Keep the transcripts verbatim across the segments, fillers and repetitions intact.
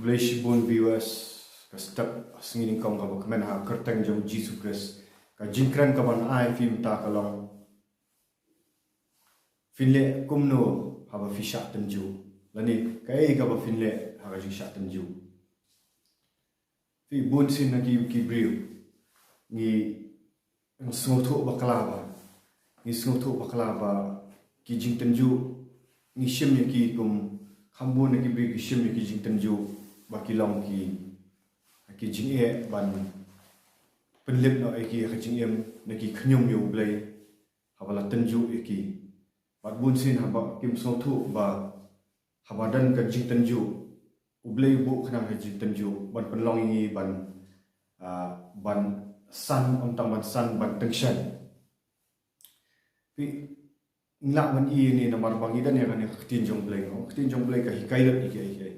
Khublei shibun viewers, ka step sngi nyngkong kaba kmen ha ka kyrteng jong Jisu Khrist. Ka jingkren kaba ngan ai ïa phi mynta ka long, phin leh kumno haba phi shah tynjuh, lane kaei kaba phin leh ha ka jingshah tynjuh. Phi, bun sien na ki, ki briew ngi, ngi sngewthuh bakla ba, ngi sngewthuh bakla ba ki jingtynjuh, ngi shim ïa ki kum, kham bun na ki briew ki shim ïa ki jingtynjuh ba ki long ki, ki jingeh ban pynlip noh ïa ki ha ka jingim, na ki khñium ïa U Blei haba la tynjuh ïa ki. Bad bun sien haba kim sngewthuh ba haba don ka jingtynjuh, U Blei u buh khnang ka jingtynjuh ban pynlong ïa ngi ban, ah, ban san, ym tang ban san, ban tyngshaiñ. Phi, ngi lah ban ïohi ne namar ba ngi don ïa kane ka ktien jong U Blei, ka ktien jong U Blei ka hikai lut ïa kiei kiei.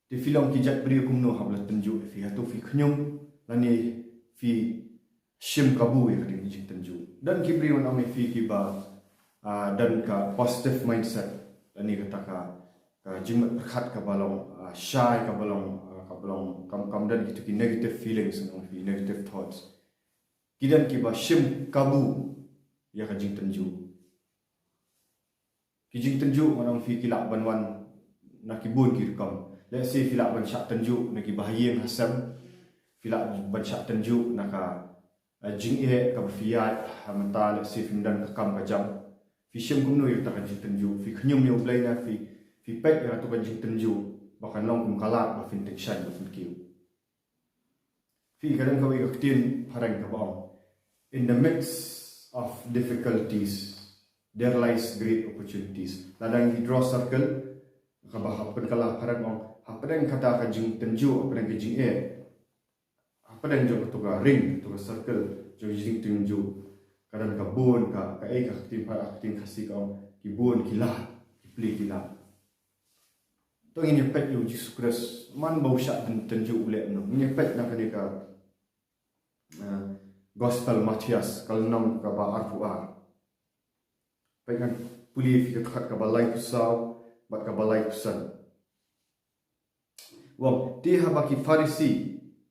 Te phi long ki jait briew kumno haba la tynjuh ïa phi, hato phi khñium lane phi shim kabu ïa ka dei ka jingtynjuh? Don ki briew ngan ong ïa phi kiba, ah, don ka positive mindset, lane kata ka, ka jingmut pyrkhat kaba long, ah, shai, kaba long, ah, kaba long, kam, kam don kito ki negative feelings, ngan ong ïa phi, negative thoughts. Ki don kiba shim kabu ïa ka jingtynjuh. Ki jingtynjuh ngan ong ïa phi ki lah ban wan na ki bun ki rukom. Let's say phi lah ban shah tynjuh na ki bahaïing hasem. Phi lah ban shah tynjuh na ka, eh, jingeh kaba phi ïaid ha mynta, let's say phim don ka kam ka jam. Phi shim kumno ïa kata ka jingtynjuh? Phi khñium ïa U Blei ne phi, phi peit ïa kata ka jingtynjuh ba kan long kum ka lad ba phin tyngshaiñ, ba phin kiew? Phi, ka don kawei ka ktien phareng kaba ong, "In the midst of difficulties, there lies great opportunities." Lada ngi draw circle, kaba ha pdeng ka la phareng ong, ha pdeng kata ka jingtynjuh, ha pdeng ka jingeh, ha pdeng jong kato ka ring, kato ka circle jong jingtynjuh, ka don ka bun ka, kaei ka ktien pha-, ka ktien Khasi ka ong, ki bun ki lad, ki plie ki lad. To ngin ïa peit ïa U Jisu Khrist, man ba u shah tyn-, tynjuh u leh kumno. Ngin ïa peit na kane ka, eh, Gospel Mathaios, ka lynnong kaba arphew ar. Peit, ngan pule ïa phi ka dkhot kaba laiphew saw bad kaba laiphew san. U ong, te haba ki Pharisi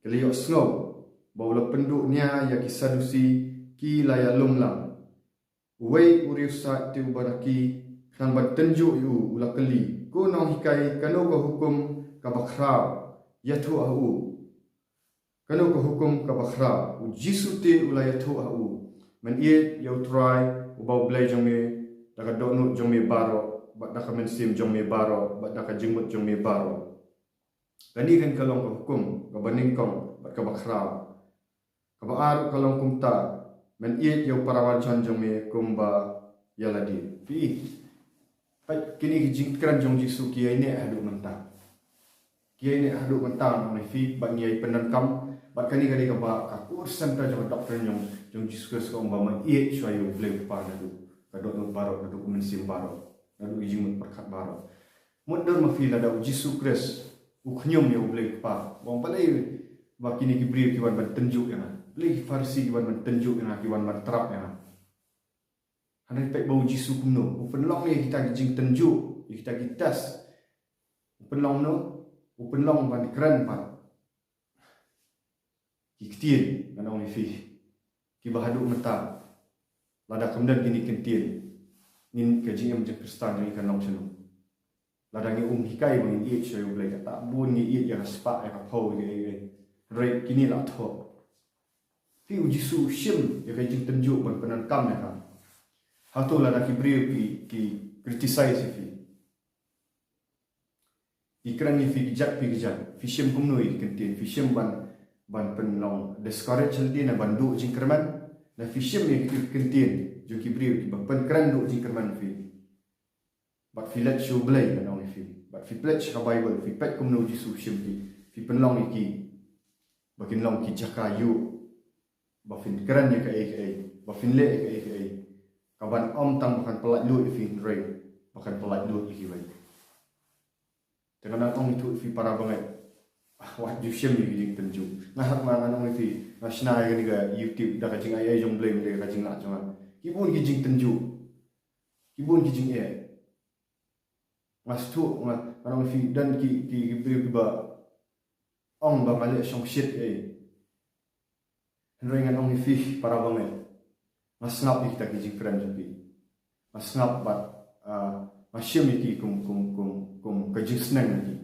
ki la ïohsngew ba u la pynduh nia ïa ki Sadusi, ki la ïalum lang. Uwei u riewsaid te uba da ki khnang ban tynjuh ïa u, u la kylli, "Ko nonghikai, kano ka hukum kaba khraw ïathuh ha u? Kano ka hukum kaba khraw?" U Jisu te u la ïathuh ha u, "Men ïeit ïa U Trai uba U Blei jong me da ka dohnud jong me baroh, bad da ka mynsiem jong me baroh, bad da ka jingmut jong me baroh. Kane kan ka long ka hukum kaba nyngkong bad kaba khraw. Kaba ar ka long kumta, men ïeit ïa u para wan shon jong me kumba ïa lade." Phi, peit kine ki jingkren jong Jisu ki ïaineh haduh mynta. Ki ïaineh haduh mynta, ngan ong ïa phi, bad ngi ïai pyndonkam, bad kane ka dei kaba ka core center jong ka doctrine jong, jong Jisu Khrist, ka ong ba men ïeit shuwa ïa U Blei U Kpa naduh ka dohnud baroh, naduh ka mynsiem baroh, naduh ka jingmut pyrkhat baroh. Mut don ma phi, lada U Jisu Khrist u khñium ïa U Blei U Kpa, ba ong balei ba kine ki briew ki wan ban tynjuh ïa nga, balei ki Pharisi ki wan ban tynjuh ïa nga, ki wan ban trap ïa nga. Hynrei peit ba U Jisu kumno u pynlong ïa kita ki jingtynjuh, ïa kita ki test. U pynlong kumno? U pynlong ban kren pat ki ktien, ngan ong ïa phi, kiba haduh mynta lada kam don kine ki ktien, ngin, ka jingim jong Khristan jong ngi kan long shano? Lada ngi um hikai ba ngin ïeit shuwa ïa U Blei, kata bun ngi ïeit ïa ka spah, ïa ka phew, ïa ka, ïa ka, hynrei kine la thoh. Phi, U Jisu u shim ïa ka jingtynjuh ban pyndonkam ïa ka. Hato lada ki briew ki, ki criticize ïa phi, ki kren ïa phi ki jait, phi ki jait, phi shim kumno ïa ki ktien? Phi shim ban, ban pynlong discourage lade, ne ban duh jingkyrmen? Ne phi shim ïa ki ktien jong ki briew kiba pynkren duh jingkyrmen ïa phi? Bad phi leit sha U Blei, ngan ong ïa phi, bad phi peit sha ka Baibl, phi peit kumno U Jisu u shim ki, phi pynlong ïa ki ba kin long ki jaka ïuh, ba phin kren ïa kaei kaei, ba phin leh ïa kaei kaei, kaban ym tang ba kan pyllait luid ïa phi, hynrei ba kan pyllait luid ïa kiwei. Te ngan ong ïa phi para bangeit, ah, wat ju shim ïa ki jingtynjuh. Nga hap, ngan ong ïa phi, nga shna ïa kane ka YouTube da ka jingai ei jong U Blei, da ka jinglah jong nga. Ki bun ki jingtynjuh, ki bun ki jingeh. Nga sngewthuh, nga, Ngan ong ïa phi don ki, ki, ki briew kiba ong ba nga leh shongshit ei. Hynrei ngan ong ïa phi para bangeit, nga sngap ïa kita ki jingkren jong phi. Nga sngap bad, ah, nga shim ïa ki kum, kum, kum, kum ka jingsneng ïa ki.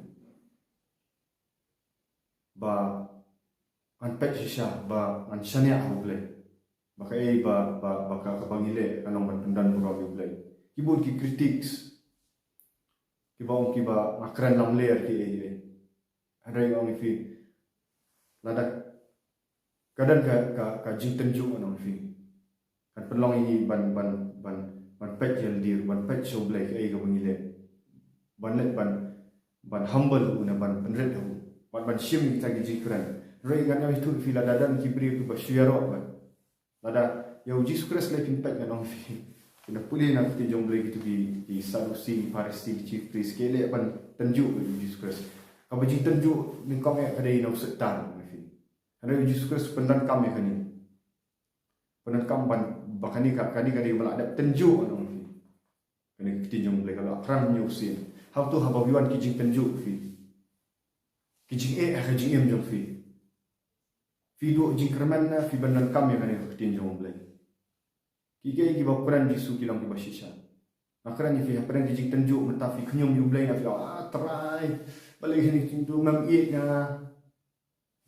Ba ngan peit shisha, ba ngan shaniah ha U Blei. Ba kaei ba, ba, ba ka, kaba ngi leh ka long ban pyndon burom ïa U Blei. Ki bun ki critics kiba ong kiba nga kren lamler kiei kiei. Hynrei nga ong ïa phi, lada ka don ka, ka, ka jingtynjuh, nga ong ïa phi, kan pynlong ïa ngi ban, ban, ban, ban peit ïalade, ban peit sha U Blei kaei kaba ngi leh. Ban leh, ban, ban humble ha u, ne ban pynrit ha u, ban, ban shim ïa kita ki jingkren. Hynrei ngan ong ïa phi, lada don ki briew kiba shu ïaroh bad lada ïa U Jisu Khrist leh phin peit, ngan ong ïa phi, phin da pule na ka ktien jong U Blei, kito ki, ki Sadusi, ki Pharisi, ki chief priest ki leh ban tynjuh ïa U Jisu Khrist. Kaba jingtynjuh nyngkong eh ka dei na u Soitan, ngan ong ïa phi. Hynrei U Jisu Khrist pyndonkam ïa kane. Pyndonkam ban, ba kane ka, kane ka dei ba la dep tynjuh, ngan ong ïa phi. Kane ka ktien jong U Blei ka la phrang hynñiew sien. Hato haba wan ki jingtynjuh phi, ki jingeh ha ka jingim jong phi, phi duh jingkyrmen ne phi pyndonkam ïa kane ka ktien jong U Blei? Kiei kiei kiba kren Jisu ki long kiba shisha. Nga kren ïa phi, hapdeng ki jingtynjuh mynta phi khñium ïa U Blei, ne phi ong, ah, Trai, balei kine ki jingtynjuh, mem ïeit ïa nga?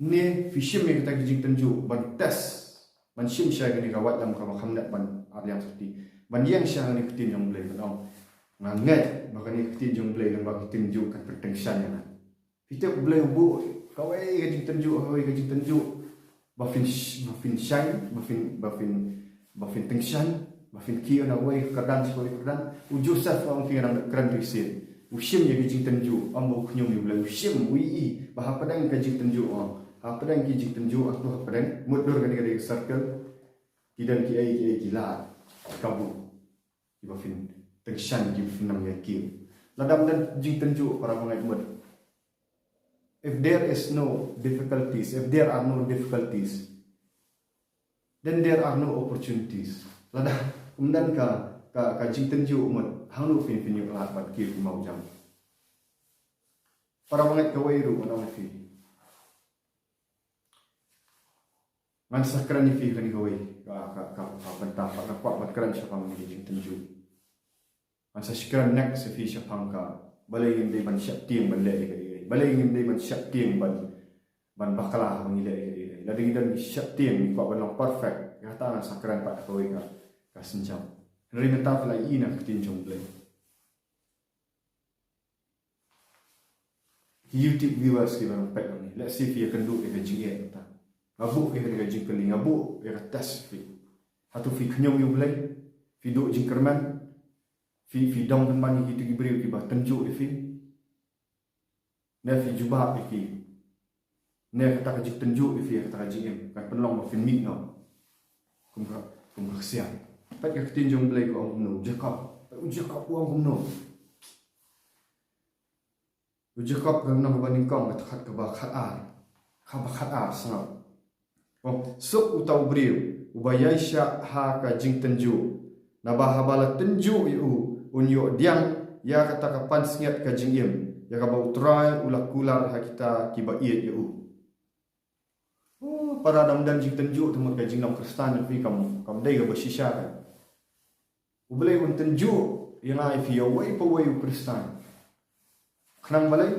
Ne phi shim ïa kita ki jingtynjuh ban test, ban shim sha kane ka waitlam kaba kham dep ban ar liang syrti, ban ïeng sha kane ka ktien jong U Blei, ban ong, nga ngeit ba kane ka ktien jong U Blei lyngba ki jingtynjuh kan pyntyngshaiñ ïa nga. Phi tip U Blei u buh kawei ka jingtynjuh, kawei ka jingtynjuh ba phin sh-, ba phin shaiñ, ba phin, ba phin, ba phin tyngshaiñ, ba phin kiew na kawei ka kyrdan sha kawei ka kyrdan. U Joseph, ong phi, nga dang kren ïa u shisien, u shim ïa ki jingtynjuh, ym ba u khñium ïa U Blei, u shim, u ïohi ba hapdeng ka jingtynjuh, ong, hapdeng ki jingtynjuh, hato hapdeng, mutdur kane ka dei ka circle, ki don kiei kiei ki lad kabu kiba phin tyngshaiñ, kiba phin nang ïa kiew. Lada ym don jingtynjuh, para bangeit, mut, if there is no difficulties, if there are no difficulties, then there are no opportunities. Lada ym don ka, ka, ka jingtynjuh, mut, hangno phin, phin ïoh lad ban kiew ki mawjam? Para bangeit, kawei ruh ngan ong ïa phi, ngan sa kren ïa phi kane kawei ka, ka, ka, ka bynta, ka, ka kwah ban kren shaphang kane ka jingtynjuh. Ngan sa shu kren next ïa phi shaphang ka, balei ngim dei ban sheptieng ban leh ïa kaei kaei, balei ngim dei ban sheptieng ban, ban bakla haba ngi leh ïa kaei kaei. Lada ngi don ngi sheptieng, ngi kwah ban long perfect, kata ngan sa kren pat ha kawei ka, ka sienjam. Hynrei mynta phi la ïohi na ka ktien jong U Blei. Ki YouTube viewers kiba dang peit hangne, lehse phi ïakynduh ïa ka jingeh mynta. Nga buh ïa ka jingkylli, nga buh ïa ka test ïa phi. Hato phi khñium ïa U Blei? Phi duh jingkyrmen? Phi, phi dang pynban ïa kito ki briew kiba tynjuh ïa phi? Ne phi jubab ïa ki? Ne kata ka jingtynjuh ïa phi, kata ka jingim, kan pynlong ba phin mih noh kum ka, kum ka ksiar? Peit ka ktien jong U Blei ka ong kumno, u Jakob. Peit u Jakob u ong kumno. U Jakob ka lynnong kaba nyngkong, ka dkhot kaba khatar. Kaba khatar, sngap. Ong, suk uta u briew uba ïaishah ha ka jingtynjuh, naba haba la tynjuh ïa u, un ïoh pdiang ïa kata ka pansngiat ka jingim, ïa kaba U Trai u la kular ha kita kiba ïeit ïa u. Oh, para, lada ym don jingtynjuh, te mut ka jinglong Khristan jong phi kam, kam dei kaba shisha, kan? U Blei un tynjuh ïa nga ïa phi, ïa uwei pa uwei u Khristan. Khnang balei?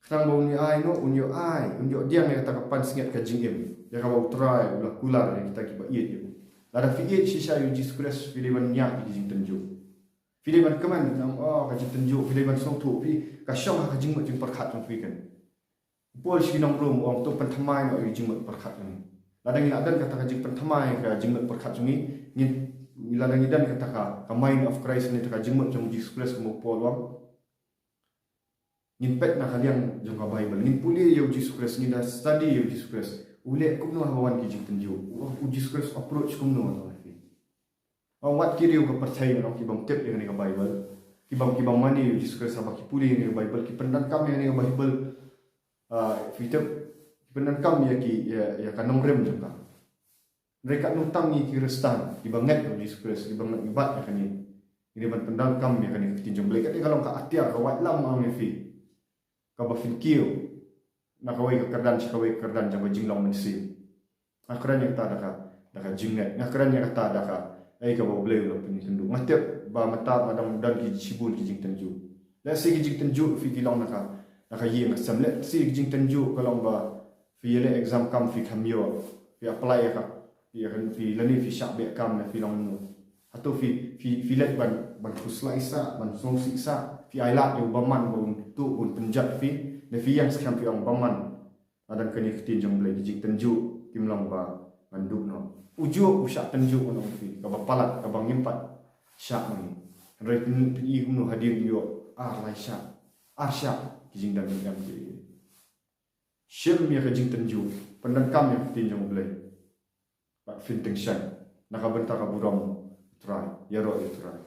Khnang ba un ïoh ai noh, un ïoh ai, un ïoh pdiang ïa kata ka pansngiat ka jingim, ïa kaba U Trai u la kular ïa kita kiba ïeit ïa u. Lada phi ïeit shisha ïa U Jisu Khrist, phi dei ban ñiah ïa ki jingtynjuh. Phi dei ban kmen, nang, oh, ka jingtynjuh, phi dei ban sngewthuh, phi, ka shong ha ka jingmut jingpyrkhat jong phi, kan. U Paul sha ki nong Rom u ong, to pynthymmai noh ïa ka jingmut pyrkhat jong ngi. Lada ngi la don kata ka jingpynthymmai ka jingmut pyrkhat jong ngi, ngin, lada ngi don kata ka, ka mind of Christ, ne kata ka jingmut jong U Jisu Khrist, kum u Paul u ong, ngin peit na ka liang jong ka Bible, ngin pule ïa U Jisu Khrist, ngin da study ïa U Jisu Khrist. U leh kumno haba wan ki jingtynjuh? U, U Jisu Khrist approach kumno, tang ïa phi. Ong, wat ki riew ka pyrthei, ngan ong, ki bym tip ïa kane ka Bible, ki bym, ki bym mane ïa U Jisu Khrist, haba ki pule ïa kane ka Bible, ki pyndonkam ïa kane ka Bible, ah, phi tip, ki pyndonkam ïa ki, ïa, ïa ka nongrim jong ka. Hynrei katno tang ngi ki Khristan kiba ngeit ïa U Jisu Khrist, kiba ngeit, ngi bat ïa kane. Ngi dei ban pyndonkam ïa kane ka ktien jong U Blei. Kane ka long ka atiar ka wad lam, nga ong ïa phi, kaba phin kiew na kawei ka kyrdan sha kawei ka kyrdan jong ka jinglong mynsiem. Nga kren ïa kata da ka, da ka jingngeit. Nga kren ïa kata da ka, ei, kaba U Blei u la pynkynduh. Nga tip ba mynta nga dang don ki shibun ki jingtynjuh. Lehse ki jingtynjuh phi ki long na ka, na ka ïing ka sem. Lehse ki jingtynjuh ka long ba phi ïaleh exam kam phi kham ïoh, phi apply ïa ka, phi ïa ka, phi lane phi shah beh kam ne phi long no. Hato phi, phi, phi leit ban, ban khuslai sah, ban sngewsih sah, phi ailad ïa u bymman ba un tuh, ba un pynjot ïa phi, ne phi ïeng skhem phi ong, Bymman, lada kane ka ktien jong U Blei, ki jingtynjuh kim long ba ngan duh noh. Ujuh u shah tynjuh, ngan ong ïa phi, kaba palat, kaba ngim pat shah ngi. Hynrei phin, phin i kumno hadien ïoh ar lai shah, ar shah ki jingdon jingem ki. Shim ïa ka jingtynjuh, pyndonkam ïa ka ktien jong U Blei. Bad phin tyngshaiñ na ka bynta ka burom U Trai, ïaroh ïa U Trai.